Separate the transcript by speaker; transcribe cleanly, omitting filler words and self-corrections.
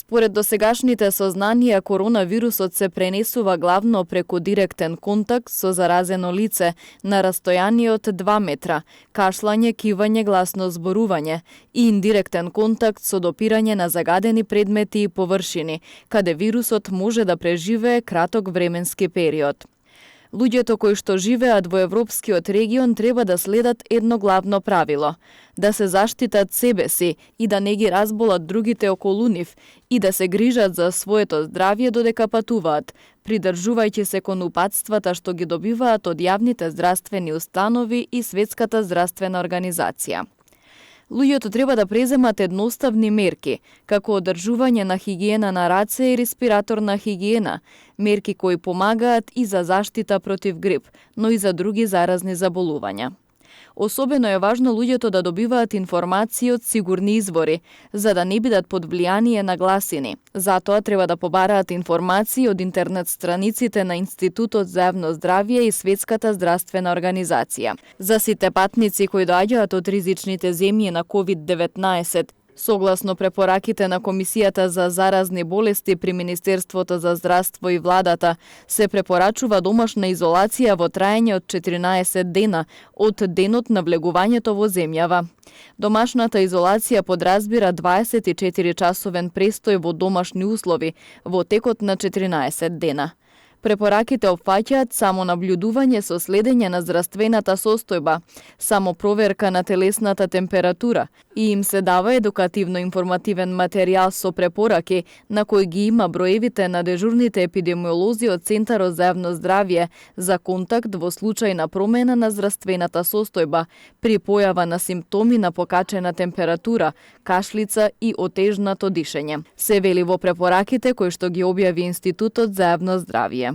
Speaker 1: Според досегашните сознанија, коронавирусот се пренесува главно преку директен контакт со заразено лице на растојание од 2 метра, кашлање, кивање, гласно зборување и индиректен контакт со допирање на загадени предмети и површини, каде вирусот може да преживее краток временски период. Луѓето кои што живеат во Европскиот регион треба да следат едно главно правило – да се заштитат себе си и да не ги разболат другите околу нив и да се грижат за своето здравје додека патуваат, придржувајќи се кон упатствата што ги добиваат од јавните здравствени установи и Светската здравствена организација. Луѓето треба да преземат едноставни мерки, како одржување на хигиена на раце и респираторна хигиена, мерки кои помагаат и за заштита против грип, но и за други заразни заболувања. Особено е важно луѓето да добиваат информации од сигурни извори, за да не бидат под влијание на гласини. Затоа треба да побараат информации од интернет страниците на Институтот за јавно здравје и Светската здравствена организација. За сите патници кои доаѓаат од ризичните земји на COVID-19, согласно препораките на Комисијата за заразни болести при Министерството за здравство и владата, се препорачува домашна изолација во траење од 14 дена од денот на влегувањето во земјава. Домашната изолација подразбира 24-часовен престој во домашни услови во текот на 14 дена. Препораките опфаќаат само наблюдување со следење на здравствената состојба, само проверка на телесната температура и им се дава едукативно-информативен материјал со препораки на кој ги има броевите на дежурните епидемиолози од Центарот за јавно здравје за контакт во случај на промена на здравствената состојба при појава на симптоми на покачена температура, кашлица и отежнато дишење. Се вели во препораките кои што ги објави Институтот за јавно здравје.